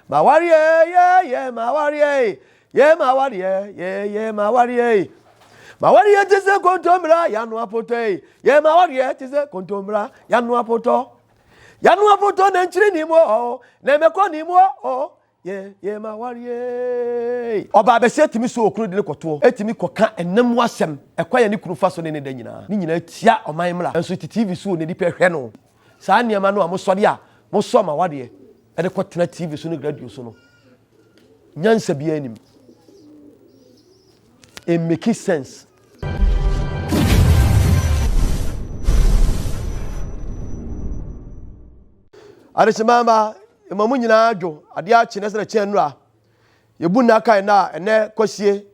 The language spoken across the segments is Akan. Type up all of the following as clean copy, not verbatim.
M'awareɛ yɛ yɛ m'awareɛ yɛ m'awareɛ yɛ yɛ m'awareɛ. M'awareɛ te sɛ kontommira yano apotɔ yi. Yɛ m'awareɛ te sɛ kontommira yano apotɔ. Yano apotɔ na nkyiri ni mu ɔ na mɛkɔ ni mu ɔ yɛ yɛ m'awareɛ. Ɔbaa bɛsia tumi so okunu de no kɔtoɔ tumi kɔka ɛna mu asɛm ɛkwan a ne kunu fa so ne ne da nyinaa ne nyinaa tia ɔman mmara nso te TV so na nipa hwɛ no saa nneɛma no a mosɔre a mosɔ m'awadeɛ de kɔtena TV so ne radio so no nyansa biara nim it make sense. Adehyemamba, yɛma mo nyinaa dwo adeɛ akye na sɛ kyɛn nnura. Yɛbu nna kae nna a ɛnɛ kwasie,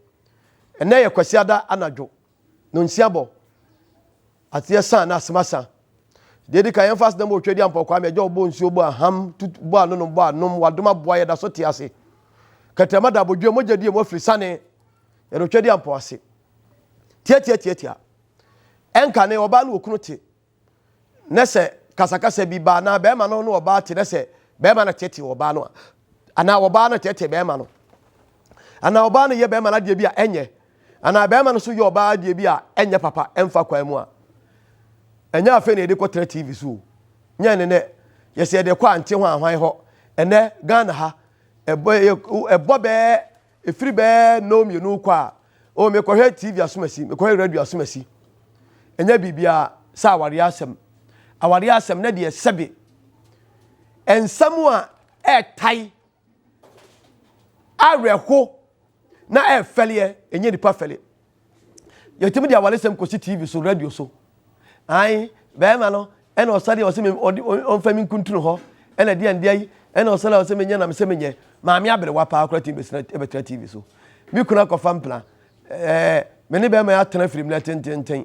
ɛnɛ yɛ kwasiada anadwo, nonsia bɔ. Ateɛ sa na asem asa. Deɛ edi kan yɛmfa aseda ma Otwaadi Ampɔw Kwame agya ɔbɔ nsuo bɔ aham tut bɔ anonom bɔ anom wadom aboa yɛda so te ase. Kɛtrɛma da abodwoɛ mogya di emu afiri sane yɛde Otwaadi Ampɔw ase. Tiatiatiatia. Ɛnkane ɔbaa ne okunu te ne sɛ kasakasa bi ba anaa bɛrima no ne ɔbaa te ne sɛ bɛrima no tete ɔbaa no a anaa ɔbaa no tete bɛrima no anaa ɔbaa no yɛ bɛrima no adeɛ bi a ɛnyɛ anaa bɛrima no so yɛ ɔbaa adeɛ bi a ɛnyɛ papa ɛmfa kwan mu a ɛnyɛ afei na yɛde kɔtena tv so o nyɛ ne nɛ yɛsɛ yɛde kɔ ante ho ahwan hɔ ɛnɛ ghana ha ɛbɔ ɛbɔ bɛɛ ɛfiri bɛɛ nnɔn mmienu kɔ a o mekɔhwɛ tv asomasi mekɔhwɛ radio asomasi ɛnyɛ biribiara sɛ awareɛ asɛm awareɛ asɛm na deɛ sɛbe nsɛm a ɛɛtae awerɛho na ɛɛfɛleɛ ɛnyɛ nipa fɛle yɛtumi de awaresɛm kɔsi tv so radio so ae bɛrima no ɛna ɔsɔre ɔsɛ me ɔde ɔmfa me nkuntunu hɔ ɛna deɛ ndeɛ yi ɛna ɔsɔre a ɔsɛ menyɛ na mesɛ menyɛ maame aberewa paa koraa tumi bɛsena ɛbɛtena tv so me kunu akɔfa mpena ɛɛ me ne bɛrima yɛ atena firi mmerɛ tententen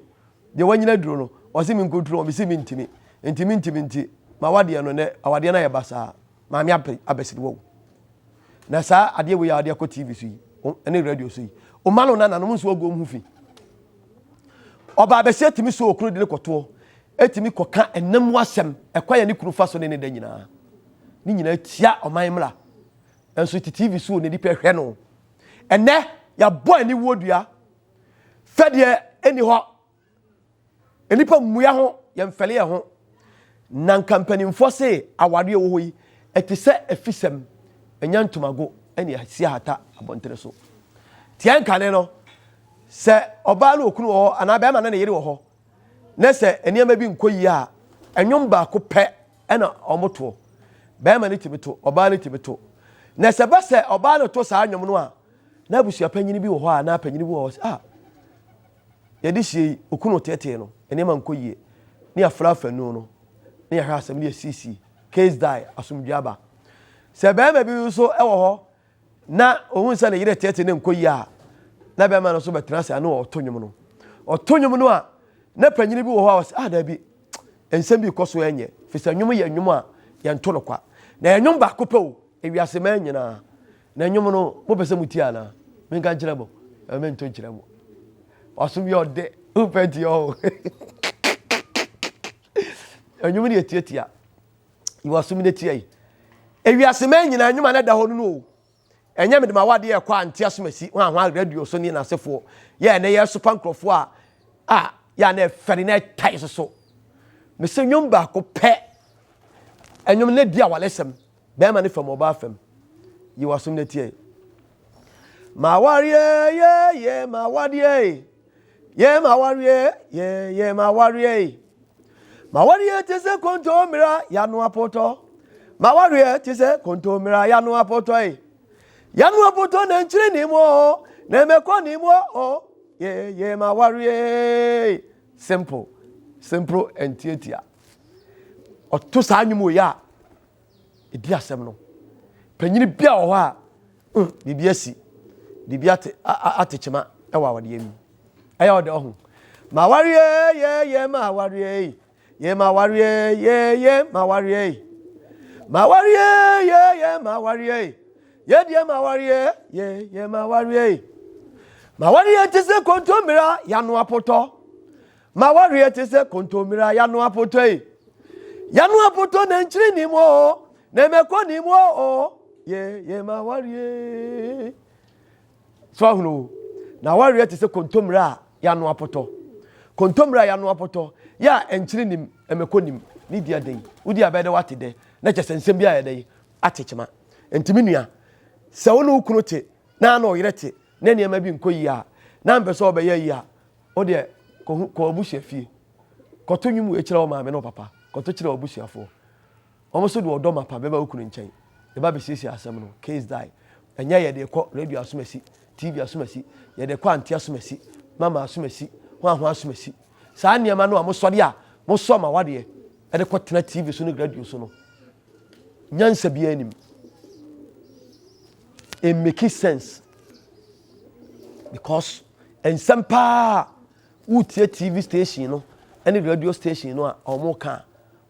deɛ wanyina duro no ɔsɛ me nkuntunu hɔ mesi mentimi nti mentimi nti ma wadeɛ no nɛ awadeɛ no ayɛ basaa maame abɛsiri wɔ na saa adeɛ wei a adeɛ akɔ tv so yi ne radio so yi ɔma no nananom nso agu ho fi ɔbaa bɛsɛ tumi so okunu de ne kɔtoɔ ɛtumi kɔka ɛnam mu asɛm ɛkwan yɛ ne kunu fa so ne ne da nyinaa ne nyinaa tia ɔman mmara nso te tv so ne nipa hwɛ no ɛnɛ yɛabɔ aniwuo dua fɛdeɛ ɛni hɔ Nnipa mmua ho, yɛmfɛle yɛn ho. Na nka mpanimfoɔ se awareɛ wɔ hɔ yi, ɛte sɛ afisɛm, ɛnyɛ ntomago ɛne asi ahata abɔntene so. Tia nkane no, sɛ ɔbaa ne okunu wɔ hɔ anaa bɛrima ne ne yere wɔ hɔ, na sɛ nneɛma bi nkɔ yie a, ɛnwom baako pɛ ɛna wɔn toɔ. Bɛrima no tumi to, ɔbaa no tumi to. Na sɛ ba sɛ ɔbaa no to saa nnwom no a, na abusua panyin bi wɔ hɔ a anaa panyin bi wɔ hɔ sɛ ah Yɛde sie yi, okunu teetee no, nneɛma nkɔ yie, ne yɛafra afanu no, ne yɛahwɛ asɛm ne yɛasiesie. Case die, asomdwoe aba. Sɛ barima bi nso wɔ hɔ na ohun sɛ ne yere teetee ne nkɔ yie a, na barima no nso bɛtena ase ano ɔto nnwom no. Ɔto nnwom no a, na panyin bi wɔ hɔ a ɔsɛ, ah daabi, nsɛm bi kɔ so ɛnyɛ, fi sɛ nnwom yɛ nnwom a yɛnto no kwa. Na ɛyɛ nnwom baako pɛ o, ewiase mmaa nyinaa. Na nnwom no, mopɛ sɛ motie anaa? Menka nkyerɛ mo? Mento nkyerɛ mo. Ɔsom yɛ ɔdɛ, wopɛ nti ɔho. Nnwom no yɛ tiatia. Yi wasom no tia yi. Ewiase mmaa nyinaa nnwom a na ɛda hɔ no no o. Ɛnyɛ mede ma wadeɛ ɛkɔ a nte asom asi ho ahoa radio so ne n'asefoɔ. Yɛ ɛnɛ yɛsopa nkurɔfoɔ a a yɛ a na ɛfɛre na ɛtae soso. Mese nnwom baako pɛ. Nnwom no di awalesɛm. Bɛrima ne fam, ɔbaa fam. Yi w'asom na tie. M'awareɛ yɛ yɛ m'awadeɛ yɛ m'awareɛ yɛ yɛ m'awareɛ. M'awareɛ te sɛ kontommira yano apotɔ. M'awareɛ te sɛ kontommira yano apotɔ yi. Yano apotɔ na nkyiri ne mu o na mɛkɔ ne mu o yɛ yɛ m'awareɛ. Simple simple and tiatia. Ɔto saa nnwom wɔ yi a. ɛdi asɛm no. Panyini bi a wɔ hɔ a, mm, biribi asi, biribi ate, ate kyema wɔ awadeɛ mu. Ɛyɛ ɔdɛ ɔho. Ma awareɛ yɛ yɛ ma awareɛ yɛ ma awareɛ yɛ yɛ ma awareɛ ma awareɛ yɛ yɛ ma awareɛ yɛ deɛ ma awareɛ yɛ yɛ ma awareɛ ma awareɛ te sɛ kontommira yano apotɔ M'awareɛ te sɛ kontommire a yɛano apotɔ yi. Yɛano apotɔ na nkyiri ni mu o, na mɛkɔ ni mu o. Yɛ yɛ ma awareɛ. So ahunu o. Na awareɛ te sɛ kontommire a yɛano apotɔ. Kontommire a yɛano apotɔ, yɛ a nkyene nim, mmɛkɔ nim, ne di adɛn? Wodi a bɛyɛ dɛ wate dɛ, na kyɛ sɛ nsɛm bi ayɛ dɛ ate kyema. Nti me nua, sɛ wo ne wo kunu te na na ɔyere te na nneɛma bi nkɔ yie a, na mpɛ sɛ ɔbɛyɛ yie a, wo deɛ kɔhu kɔ w'abusua fie. Kɔto nnwom wei kyerɛ wo maame ne wo papa, kɔto kyerɛ w'abusuafoɔ. Wɔn nso de ɔdɔ mapa bɛba wo kunu nkyɛn. Yɛba abɛsiesie asɛm no. Case die. Ɛnyɛ yɛde rekɔ radio asomasi, TV asomasi, yɛde rekɔ ante asomasi, mama asomasi, hwanhwa asomasi. Saa nneɛma no a mosɔre a mosɔ ma wadeɛ ɛde kɔtena TV so ne radio so no, nyansa biara nim. It make sense because nsɛm paa wotie TV station no ne radio station no a wɔn ka a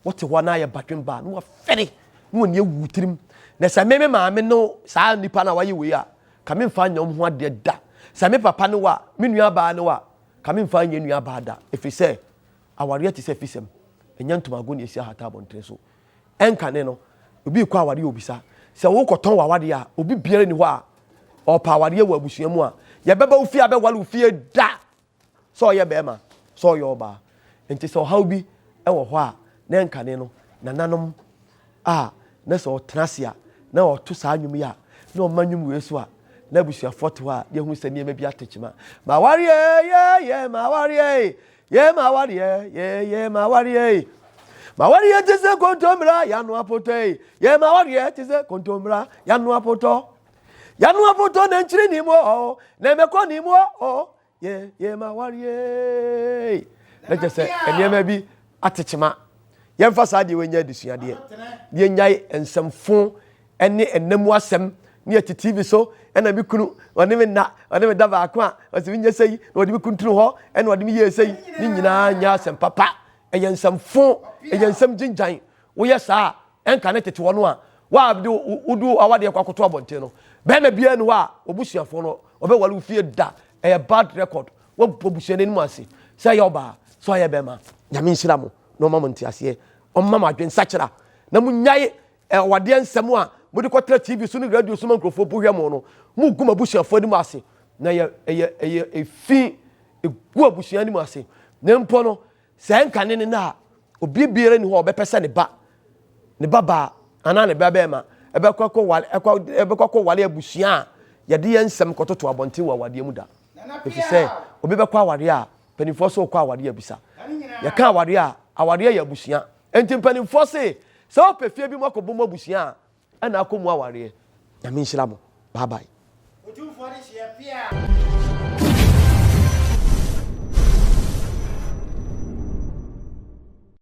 Wote hɔ na ayɛ badwemba a, na wafɛre na wɔn ani awu tirim. Na sɛ me me maame no saa nipa no a wayɛ wei a, ka me mfa nyɛ wɔn ho adeɛ da. Sɛ me papa ne wa, me nua baa ne wa, ka me mfa nyɛ nua baa da. Ɛfiri sɛ, awareɛ te sɛ fisɛm. Ɛnyɛ ntomago na ɛsi ahata abɔntene so. Ɛnkane no, obi rekɔ awareɛ obisa. Sɛ wokɔtɔn w'awadeɛ a, obi biara ni hɔ a ɔpɛ awareɛ wɔ abusua mu a, yɛbɛba wo fie abɛware wo fie da. Sɛ ɔyɛ bɛrima, sɛ ɔyɛ ɔbaa. Nti sɛ ɔhaw bi wɔ hɔ a, na ɛnkane no, nananom a na sɛ ɔtena ase a, na ɔto saa nnwom yi a, na ɔma nnwom wei so a, na abusuafoɔ te hɔ a, na yɛhu sɛ nneɛma bi ate kyema. Mawareɛ, yɛ, yɛ, mawareɛ, yɛ, mawareɛ, yɛ, yɛ, mawareɛ. Mawareɛ te sɛ kontommira, yɛano apotɔ yi. Yɛ, mawareɛ te sɛ kontommira, yɛano apotɔ. Yɛano apotɔ na nkyiri ni mu ɔ, na ɛmɛkɔ ni mu ɔ. Yɛ yɛ ma wareɛ na kyɛ sɛ nneɛma bi atekyema yɛmfa saa deɛ wɔnyɛ adesuadeɛ yɛnyae nsɛmfo ne ɛnna mu asɛm ne yɛte tv so ɛna me kunu ɔne me nna ɔne me da baako a ɔsɛ menyɛ sɛ yi na ɔde me kuntunu hɔ ɛna ɔde me yɛɛ sɛ yi ne nyinaa nyɛ asɛm papa ɛyɛ nsɛmfo ɛyɛ nsɛm gyingyan woyɛ saa Ɛnka ne tete hɔ no a wode wode awadeɛ kɔ akɔto abɔnten no, bɛrima biara ni hɔ a obusuafoɔ no ɔbɛwale wo fie da. Ɛyɛ bad record. Woabu abusua no anim ase sɛ ɛyɛ ɔbaa sɛ ɔyɛ bɛrima. Nyame nhyira mo na ɔma mo nteaseɛ, ɔmma mo adwensakyera na monyae awadeɛ nsɛm a mode kɔtra TV so ne radio so ma nkurɔfoɔ bu hwɛ mo no. Mogu mo abusuafoɔ anim ase na ɛyɛ ɛyɛ ɛyɛ efi ɛgu abusua anim ase. Na mpo no Sɛ ɛnka ne ne na a, obi biara nni hɔ a ɔbɛpɛ sɛ ne ba, ne ba baa anaa ne ba bɛrima ɛbɛkɔ akɔware ɛkɔ ɛbɛkɔ akɔware abusua a yɛde yɛn nsɛm kɔtoto abɔnten wɔ awadeɛ mu da. Ɛfiri sɛ obi bɛkɔ awareɛ a, mpanimfoɔ sɛ wokɔ awareɛ abisa. Yɛka awareɛ a, awareɛ yɛ abusua. Enti mpanimfoɔ se sɛ wopɛ fie bi mu akɔbɔ mu abusua a, ɛna akɔ mu awareɛ. Nyame nhyira mo. Bye bye. Otumfoɔ de hyeɛ pia.